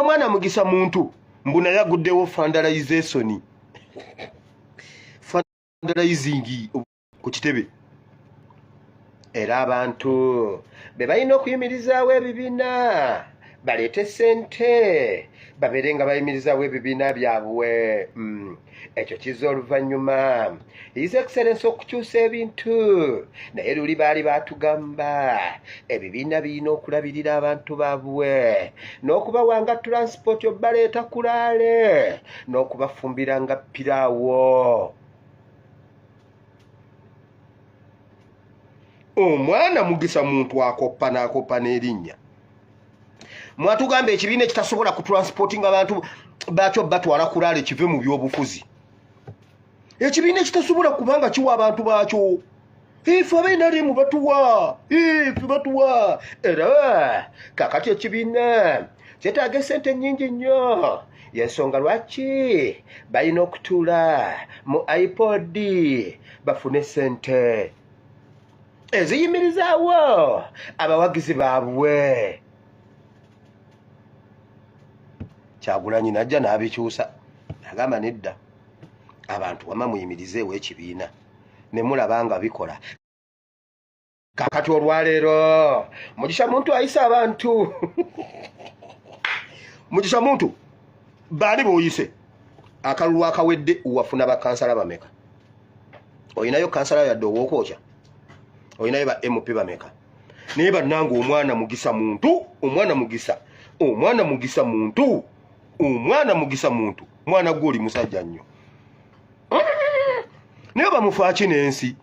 N'omwana Mugisa Muntu mbu naye aguddewo fundraisation, fundraising ku kitebe, era abantu be balina okuyimirizaawo ebibiina, baleete sente, babeere nga bayimirizaawo ebibiina byabwe. Ekyo kiza oluvannyuma His Excellence okukyusa ebintu, naye luli baali batugamba ebibiina birina okulabirira abantu baabwe n'okubawanga transport, obaleeta kulaale n'okubafumbiranga piraawo. Omwana Mugisa Muntu akoppa n'akoppa n'erinnya. Mwatugamba ekibiina ekitasobola ku transporting abantu bakyo batwala kulaale kive mu byobufuzi. Ekibiina ekitasobola kubanga kiwa abantu bakyo, ife abenaremu batuwa, ife batuwa. Era kakati ekibiina kyetaaga esente nnyingi nnyo, yensonga lwaki balina okutuula mu ipod bafune sente eziyimirizaawo abawagizi baabwe. Kyagulanyi najja n'abikyusa, agamba nedda, abantu wama muyimirizeewo ekibiina ne mulaba nga bikola. Kakati olwaleero Mugisha Muntu ayise abantu. Mugisha Muntu, baani boyise? Akalulu akawedde wafuna bakansala bameka? Olinayo kansala yadde owokwokya? Olinayo ba MP bameka? Naye bannange, omwana Mugisa Muntu, omwana Mugisa, omwana Mugisa Muntu, omwana Mugisa Muntu, mwana gwe oli musajja nnyo, naye bamufaaki n'ensi.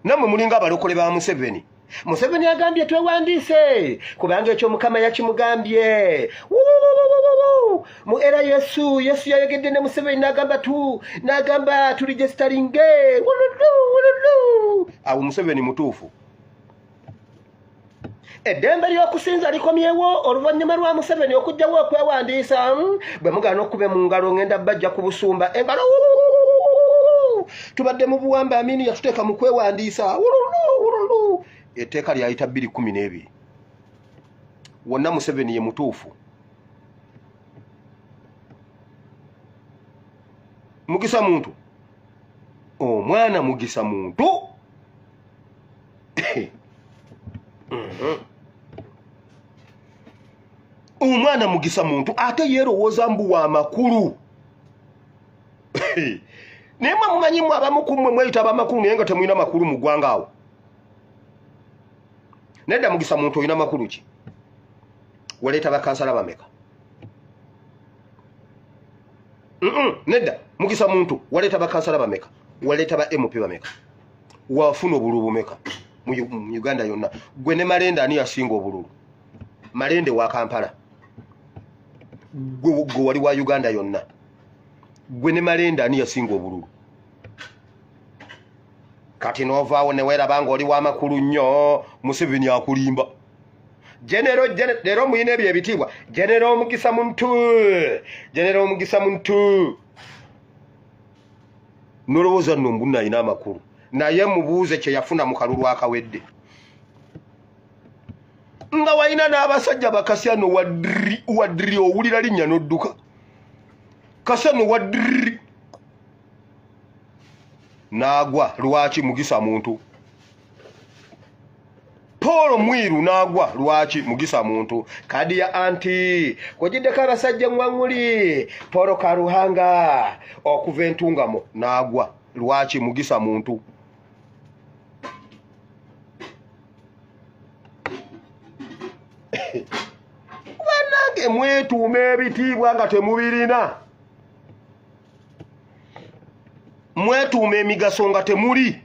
Nammwe mulinga abalokole ba Museveni. Museveni agambye twewandiise kubanga ekyo Mukama yakimugambye mu era Yesu. Yesu yayogedde ne Museveni nagamba tu nagamba tulijesitalinge awo. Museveni mutuufu. Eddembe ly'okusinza likomyewo oluvannyuma lwa Museveni okugyawo okwewandiisa. Bwe mugaana okube mu ngalo, ngenda bajja ku busumba engalo. Tubadde mu buwambe, Amini yatuteeka mu kwewandiisa. Etteeka lyayita 212 wonna. Museveni ye mutuufu. Mugisa Muntu, omwana Mugisa Muntu. Omwana Mugisa Muntu ate yeerowooza mbu wa makulu, naye mwe mumanyi mwe abamu ku mmwe mweyita abamakulu, naye nga temulina makulu mu ggwanga awo. Nedda, Mugisa Muntu, olina makulu ki? Waleeta bakansala bameka? Nedda, Mugisa Muntu, waleeta bakansala bameka? Waleeta ba MP bameka? Wafuna obululu bumeka mu Uganda yonna? Gwe ne Malende ani yasinga obululu? Malende wa Kampala, gwe wali wa Uganda yonna. Gwe ne Malende ani yasinga obululu? Kati novaawo neweeraba nga oli wamakulu nnyo. Museveni akulimba. Genero, leero muyina ebyo ebitiibwa, Genero Omugisa Muntu, Genero Omugisa Muntu. Nolowooza nno mbunna alina amakulu, naye mubuuze kyeyafuna mu kalulu akawedde, nga walina n'abasajja bakasyano wadri wadri, owulira linnya n'odduka. Kasyano wadri n'agwa. Lwaki? Mugisa Muntu. Paul Mwiru n'agwa. Lwaki? Mugisa Muntu. Kadi ya anti kugiddeko abasajja eŋŋwaŋŋuli, Paul Karuhanga okuva Entungamo n'agwa. Lwaki? Mugisa Muntu. Bannange, mwetuuma ebitiibwa nga temubirina, mwetuuma emigaso nga temuli.